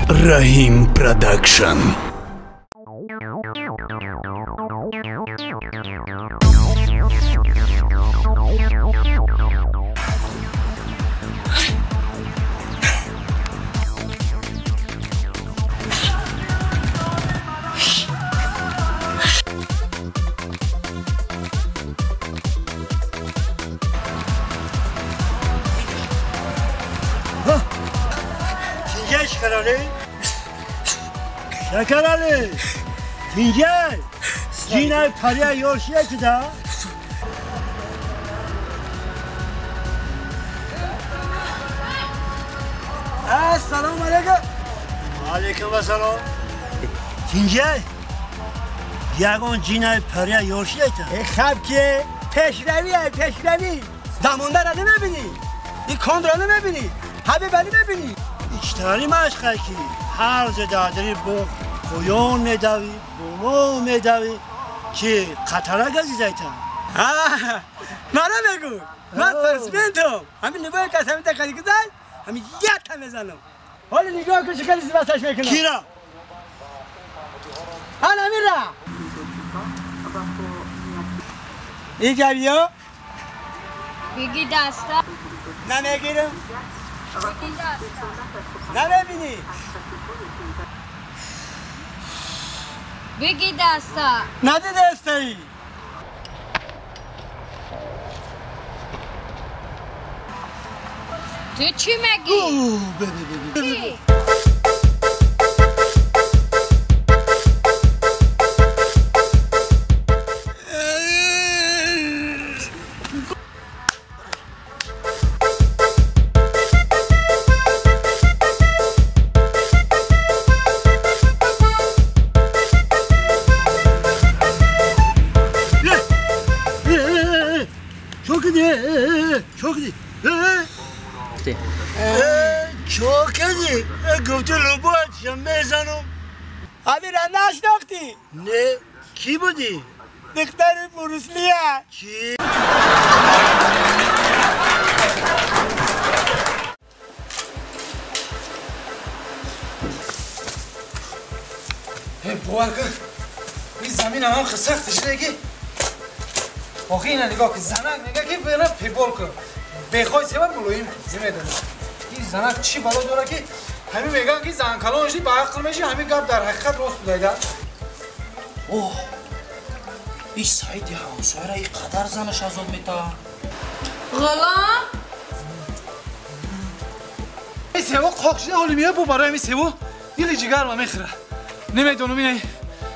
Раҳим Продакшн. Şekerali, Tincel, Cinay paraya yorşuya ki da. Esselamu aleyküm. Aleyküm selam. Tincel, یگان جینای پریا یورشیه تا. خب که پیشرویه پیشروی. زمانده را نمیبینی، این کند را نمیبینی، حبیب علی نمیبینی. ایچتری مشقه کی هر دادری با قیان میدوی، با ما میدوی که قطره گزیده تا. مرا بگو، من فرسمنتم. همین نبای کس همین تکانی گزن، همین یک تا میزنم. حالا نگاه کن چه خیلی زیباتش میکنم. کی را؟ حالا میرا. اینجا بیا. بگی دستا. نمیگیرم. نمیبینی. بگی دستا. نده دستایی. تو چی میگی؟ ببی. چاکزی گفتی لبات میزنم. آبی را نشناختی؟ نه کی بودی؟ دختر بروسلیه. چی؟ هی باور کن این زمین هم سخت شده که آخه اینه نگاه که زنک میگه که برم پیبال کن بخوای سبب ملویم زمین داره. این زنک چی بلا داره که همین میگن که زن کلانش با عقل میشه همین گپ در حقیقت راست بوده. اوه این سعید همسایه را اینقدر زنش عذاب میده. غلام این سیوا قاق شده حالی میاد برای همین سیوا دل جگر ما میخوره. نمیدونم اینه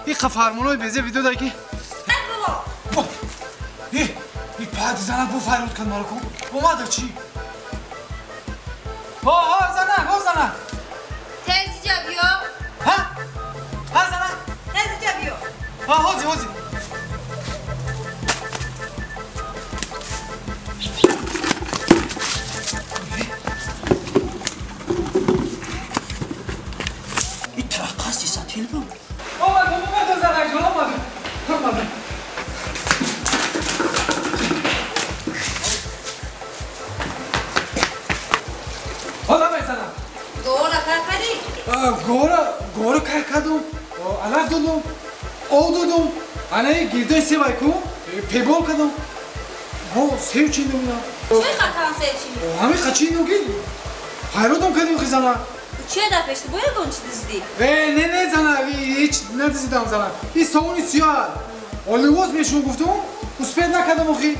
این فرمانای بیزه ویدیو داره که این پاد زنک بو فریاد کن مارو کن اومده چی؟ ها ها زنک ها زنک تیز اینجا بیا. ها ها زنک تیز اینجا بیا. ها حوزی حوزی. این ترقصی ساتیل بود. اومد اومد زنک جان اومد اومد. گورا کار کردم، علف دادم، آب دادم، الان گردای سیب کو پیبال کردم، با سیب چیندم اینا. چه خطا سیب چیندی؟ همین خچیندم که پیرودم کردیم خی زنه. چه در پشت باید اون چی دزدی؟ نه نه زنه، هیچ ندزدیدم زنه. این ساونی سیاه، آلیواز میشون گفتم، اسپید نکردم آخی.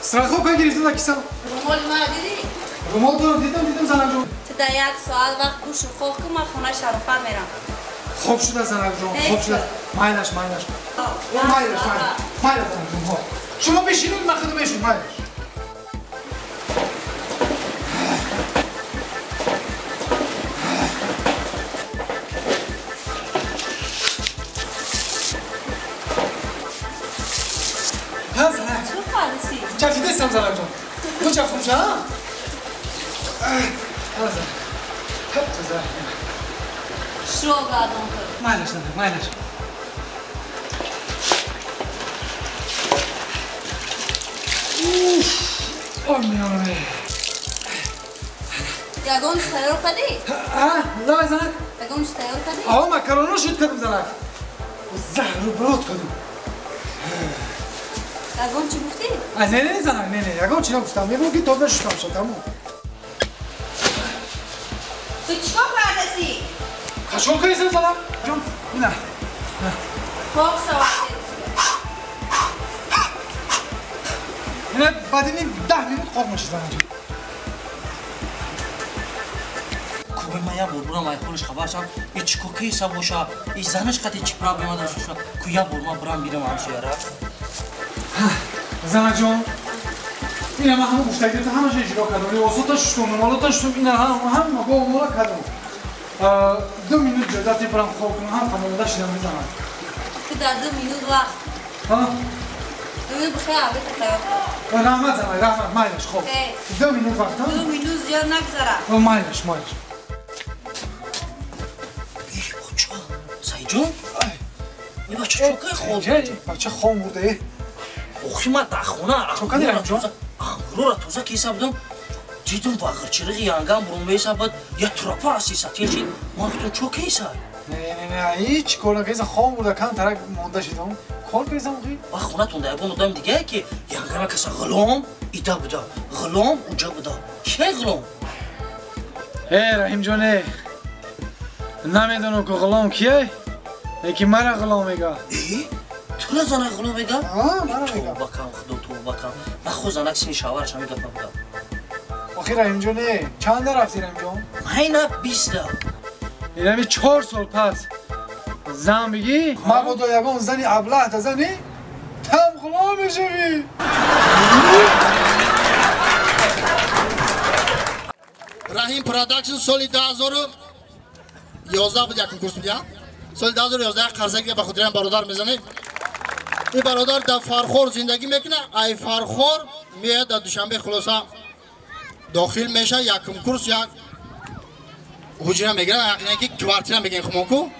سرخو که گرفتم در کیسم. رومال مرا دیدی؟ رومال دارم دیدم دیدم زنه جون. تو در یک ساعت وقت گوش خواب کن من خونه شرفه میرم. خواب شده زنک جان خواب شده. مایلش مایلش مایلش مایلش زنک جان خواب. شما بشینید من خودم بشین مایلش. ها زنک. چه خالصی؟ چفیده سم زنک جان. تو چفوم ها؟ شو گردون کن. مایلش زنک مایلش. اوف آمیانه. یگان خیر کردی؟ ها نه زنک. Ягон чӣ тайёр кардӣ? Аҳо, макароно шуд кардам занак. Заҳру брод кардам. Ягон чӣ гуфтӣ? Не, не, занак, не, не, ягон чӣ нагуфтам. Мегӯям ки то шустам шуд, тамом. Ту чӣ кор кардасӣ? Кашол кардасам занак. Ҷон, ина. Хоб шавад. Ина баъд ин 10 минут қоқ меша занак. Кубе ман як бор бурам айхонаш хабар шам, и чӣ ко кейса боша, и занаш қати чӣ проблема дошта боша, ку як бор ман бурам бирам ҳамсояра. Занаҷон, ина ман ҳама гуфтагиёта ҳамаша иҷро кардам. Либосота шустум, румолота шустум, ина ҳама бо кардам. 2 минут иҷозат бурам хоб кунам, ҳам тамомода шидам мезанам. Ту дар 2 минут вақт. Ҳа? 2 минут бихел абета тайёр кун. Раҳмат занай, раҳмат, майлаш, хоб. 2 минут вақт, ҳа? 2 минут зиёд нагзара. Майлаш, майлаш. Бача, Саидҷон? Ин бача чо кай хоб? Бача хом бурда, охи ман дар хона ангурора тоза кеса будам, дидум бағирчириғи янгам бурумеса буд, я турапа асиса тиншид, ман гуфтам чо кеса? Не, не, не, ҳеҷ кор накеса, хом бурда, кам тарак монда шидам. Кор кесам охи? Ба хонатон да ягон одами дигае ки янгама каса ғулом ида буда, ғулом уҷа буда. Кия ғулом? Э, Раҳимҷоне, намедонам ки ғулом кие, лекин мара ғулом мега. Тура занак ғулом мега? Ҳа, мара мега. Тавба кам, худо тавба кам. Нахо занак сини шавҳараш ҳамин гапа буда. Охи Раҳимҷоне, чанда рафти Раҳимҷон? Майна 20 да. Инами 4 сол пас зан бигӣ, мабодо ягон зани аблаҳ та зани, там ғулом мешавӣ. Раҳим Продакшн соли 2011 буд, якум курс буд, я? Соли 2011 қарзагия ба хотирам бародар мезанем. Ин бародар дар Фархор зиндагӣ мекунад, ай Фархор меяд дар Душанбе, хулоса дохил меша, якум курс як ҳуҷра мегирад, яъне ки квартира мегирем хумонку.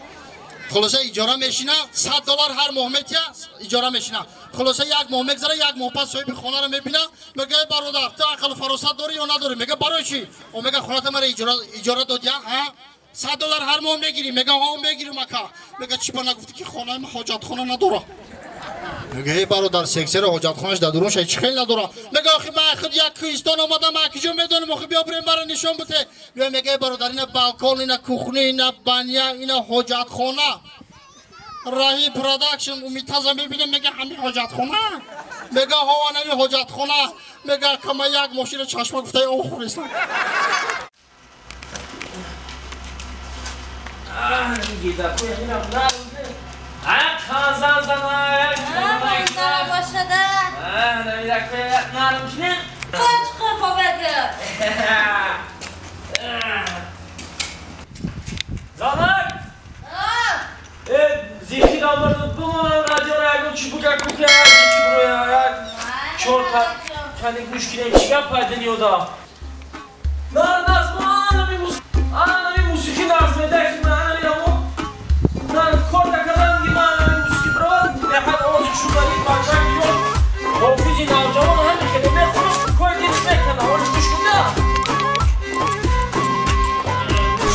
Хулоса иҷора мешина, $100 ҳар моҳ метия, иҷора мешина. Хулоса як моҳ мегзара, як моҳ пас соҳиби хонаро мебина, мега эй бародар, ту ақлу фаросат дорӣ ё надорӣ? Мега барои чӣ? О мега хоната мара иҷора додия, ҳа? $100 ҳар моҳ мегирӣ? Мега ҳо мегирим ака. Мега чӣ ба нагуфтӣ ки хонаи ман ҳоҷатхона надора? Мега эй бародар, сексера ҳоҷатхонаш дар дурун шай чӣ хел надора? Мега охи ман худ як кӯҳистон омадам, ман куҷо медонам, охи биё бирем мара нишон бите. Биё мега эй бародар, ина балкон, ина кухни, ина баня, ина ҳоҷатхона. Раҳим Продакшн умитаза мебинем, мега ҳами ҳоҷатхона? Мега ҳо анами ҳоҷатхона. Мега кама як мошина чашма гуфтаи об хӯрестам.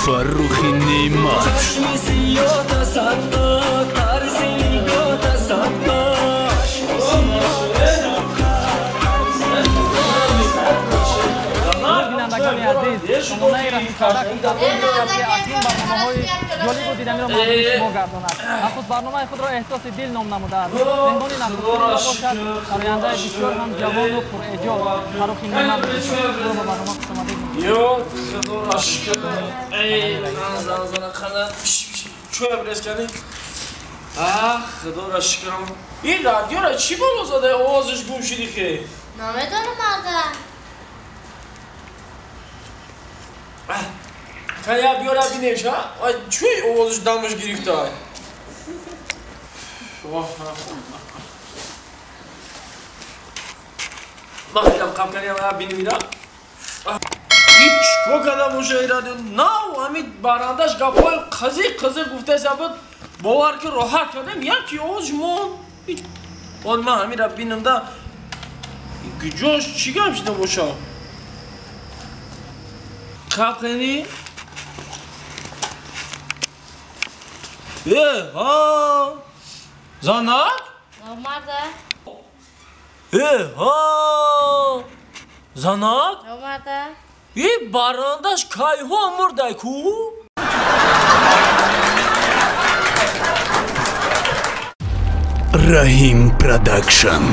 Фаррухи Неъмат. Бинандагони азиз, шумонаи Раҳим Продакшн дар он меояд, ки акнун барномаҳои ҷолибу диданиро мавриди шумо гардонад. Нахуст барномаи худро эҳсоси дил ном намудааст. Меҳмони нахустини мо бошад сарояндаи бисёр ҳам ҷавону пурэҷод Фаррухи Неъмат. Шуморо ба барнома хушомадед. Ё худоро шукр. Эй, зан қана чӯя брескани. Ах, худоро шукрам. Ин радиора чӣ боло зада овозаш гум шуди хе? Намедонам ага. Я биёра бинем ша. Ай чӯй овозаш дамаш гирифта. Махилам қапканям бинем ира. Ҳеҷ ко када боша ира нав ҳамин барандаш гапҳои қазиқ қазиқ гуфтаеса буд, бовар ки роҳат кардем, яки овозш мон. Он ман ҳамира бинам да гуҷош чӣ гап шида боша? Қапкани Э, ҳа. Занак? Омада. Э, ҳа. Занак? Омада. И барандаш кайҳо мурдай ку? Раҳим Продакшн.